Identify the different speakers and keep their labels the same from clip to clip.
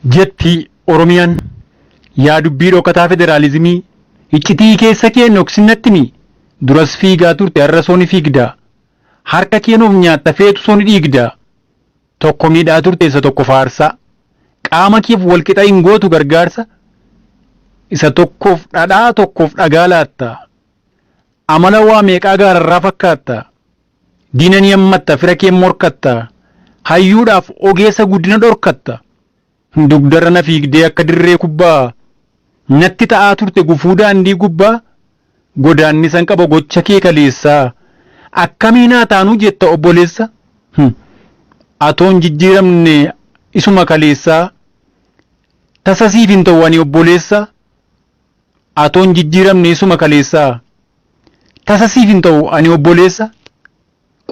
Speaker 1: Jetti Oromiyaan. Yaa dubbii dhokataa federaalizimii, iccitii keessa kee dhoksin natti himi. Duras fiigaa turte, har'a soo ni fiigda. Harka keen of nyaatta, feetu soo ni dhiigda. Tokko miidhaa turte, isa tokko faarsaa. Qaama keef walqixa hin gootu gargaarsa. Isa tokkoof dhadhaa, tokkoof dhagaa laatta. Amala waa meeqaa gaararraa fakkaatta. Diina ni hammatta, fira kee morkatta. Hayyuudhaaf ogeessa guddina dhorkatta. Dugdarra na fiigdee akka dirree kubbaa. Natti ta'aa turte gufuu daandii gubbaa. Godaannisan qaba gocha kee kaleessaa. Akkamiin haa taanuu jetta obboleessa? Atoon jijjiiramne isuma kaleessaa. Tasa siif hin ta'u ani obboleessa. Atoon jijjiiramne isuma kaleessaa. Tasa siif hin ta'u ani obboleessa.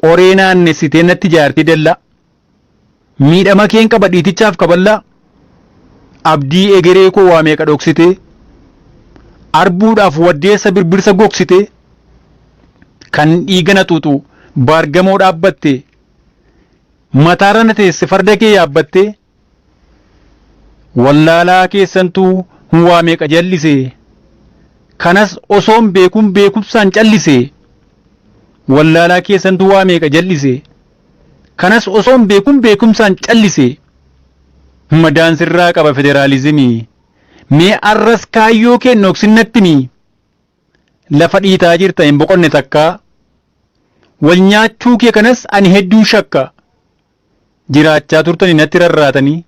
Speaker 1: Qoree naannessitee natti ijaartee dallaa. Miidhama keen qaba dhiitichaaf kaballaa. Abdii egeree koo waa meeqa dhoksitee. Arbuudhaaf waddeessa birbirsa gogsitee. Kan dhiiga na xuuxu baargamoo dhaabbatte. Mataarra na teesse farda kee yaabbattee. Wallaalaa keessantuu waa meeqa jallise. Kanas osoon beekuun beekumsaan callise. Wallaalaa keessantu waa meeqa jallise. Kanas osoon beekuun beekumsaan callise. Madaan sirraa qaba federaalizimii. Mee arras kaayyoo kee dhoksin natti himi. Lafa dhiitaa jirta hin boqonne takkaa. Wal nyaachuu kee kanas ani hedduun shakka. Jiraachaa turtani natti rarraatanii.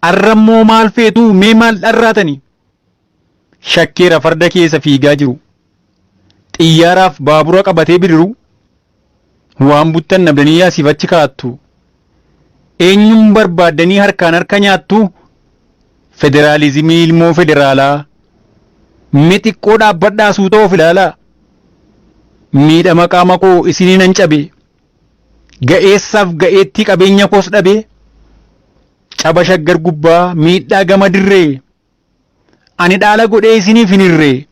Speaker 1: Arrammoo maal feetuu, mee maal dharraatanii? Shakkeera farda keessa fiigaa jiru. Xiyyaaraaf baabura qabatee bidiru. Waan buttan dhabdanii asiif achi kaattu. Eenyuun barbaaddanii harkaan harka nyaattu? Federaalizimii ilmoo federaalaa. Mee xiqqoo dhaabbadhaa suuta of ilaalaa. Miidhama qaama koo isinii nan cabe. Ga'eessaaf ga'eettii qabeenya koos dhabe. Caba Shaggar gubbaa, miidhaa gama dirree. Ani dhaala godhee isiniif hin hirree.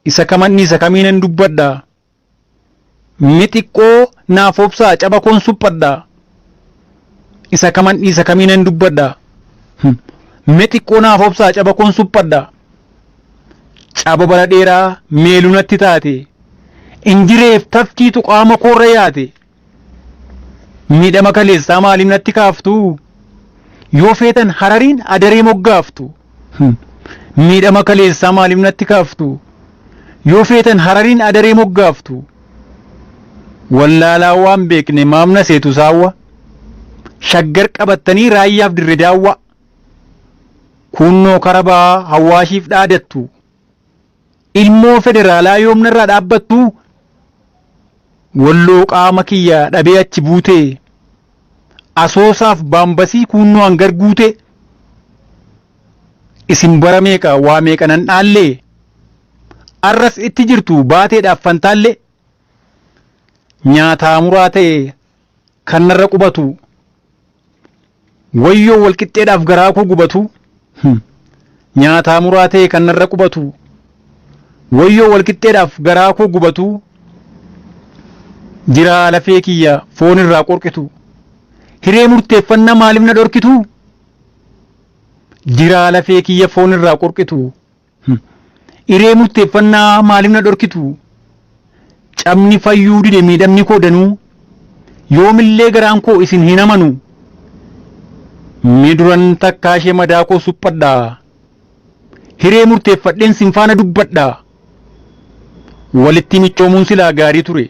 Speaker 1: Isa kaman isa kamiinan dubbadha? Mee xiqqoo naaf obsaa, caba koon suphadha. Isa kaman isa kamiinan dubbadha? Mee xiqqoo naaf obsaa, caba koon suphadha. Caba bara dheeraa meeluu natti taate. Injireef tafkiitu qaama koorra yaate. Miidhama kaleessaa maaliif natti kaaftu? Yoo feetan Harariin Adaree moggaaftu. Miidhama kaleessaa maaliif natti kaaftu? Yoo feetan Harariin Adaree moggaaftu. Wallaalaa waan beekne maamna seetu saawwa. Shaggar qabattanii Raayyaaf Dirre Daawwa. Kuunnoo karabaa Hawaashiif dhaadattu. Ilmoo federaalaa yoomnarraa dhaabbattu? Walloo qaama kiyya dhabee achi buutee. Asoosaaf Baambasii kuunnoo hangar guutee. Isin bara meeqa waa meeqa nan dhaallee. Arras itti jirtu Baateedhaaf Fantaallee. Nyaataa muraa ta'e kan narra qubatu. Wayyoo walqixxeedhaaf garaa koo gubatu. Nyaataa muraa ta'e kan narra qubatu. Wayyoo walqixxeedhaaf garaa koo gubatu. Jiraa lafee kiyya foon irraa qorqitu. Hiree murteeffannaa maaliif na dhorkitu? Jiraa lafee kiyya foon irraa qorqitu. Hiree murteeffannaa maaliif na dhorkitu? Cabni fayyuu dide miidhamni koo danuu. Yoomillee garaan koo isin hin amanu. Mee duran takkaa ishee madaa koo suphadhaa. Hiree murteeffadheen sin faana dubbadhaa. Walitti michoomuun silaa gaarii ture.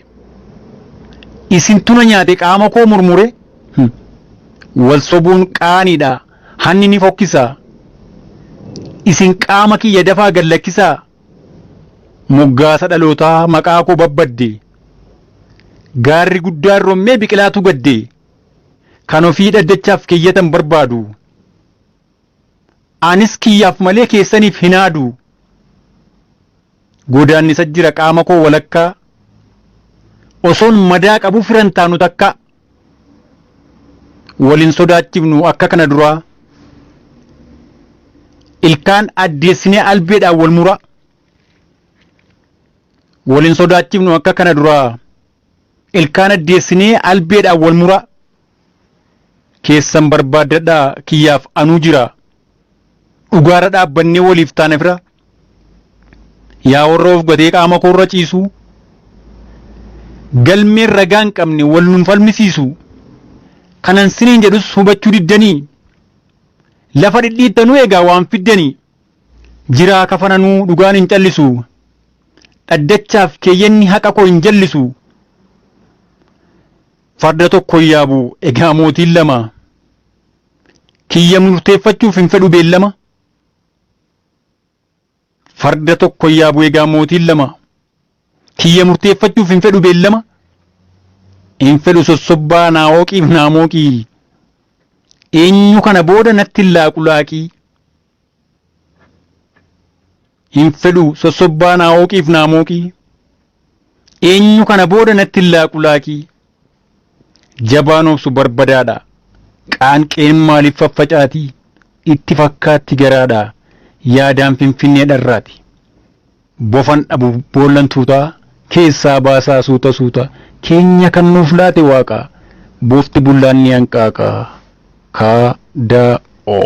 Speaker 1: Isin tuna nyaate qaama koo murmure. Wal sobuun qaaniidha. Hanni ni fokkisa. Isin qaama kiyya dafaa gad lakkisaa. Moggaasa dhalootaa maqaa koo babbadde. Gaarri guddaan rommee biqilaatu gadde. Kan ofii dhaddachaaf keeyyatan barbaadu. Anis kiyyaaf malee keessaniif hin haadu. Godaannisa jira qaama koo walakkaa. Osoon madaa qabu firan taanu takka. Wal hin sodaachifnu akka kana duraa. Ilkaan addeessinee albeedhaan wal muraa. Wal hin sodaachifnu akka kana duraa. Ilkaan addeessinee albeedhaan wal muraa. Keessan barbaaddadhaa kiyyaaf anuu jira. Dhugaarra dhaabbannee waliif taana fira. Yaa warra of gatee qaama koorra ciisu. Galmeen ragaa hin qabne wal nun falmisiisu. Kanan siniin jedhus hubachuu diddanii. Lafa dhidhiittanuu egaa waan fiddanii. Jiraa kafananuu dhugaan hin callisu. Dhaddachaaf keeyyanni haqa koo hin jallisu. Farda tokko hin yaabu egaa mootiin lama. Kiyya murteeffachuuf hin fedhu beellama. Farda tokko hin yaabu egaa mootiin lama. Kiyya murteeffachuuf hin fedhu beellama. Hin fedhu sossobbaa naa hooqiif naa mooqii. Eenyu kana booda natti hin laaqu laaqii. Hin fedhu sossobbaa naa hooqiif naa mooqii. Eenyu kana booda natti hin laaqu laaqii. Jabaan obsu barbadaadha. Qaanqeen maaliif faffacaatii? Itti fakkaatti garaadha. Yaadaan finfinnee dharraati. Bofan dhabu boollan tuutaa keessaa baasaa suuta suuta keenya kan nuuf laate waaqa bofti bullaan ni hanqaaqa K D O.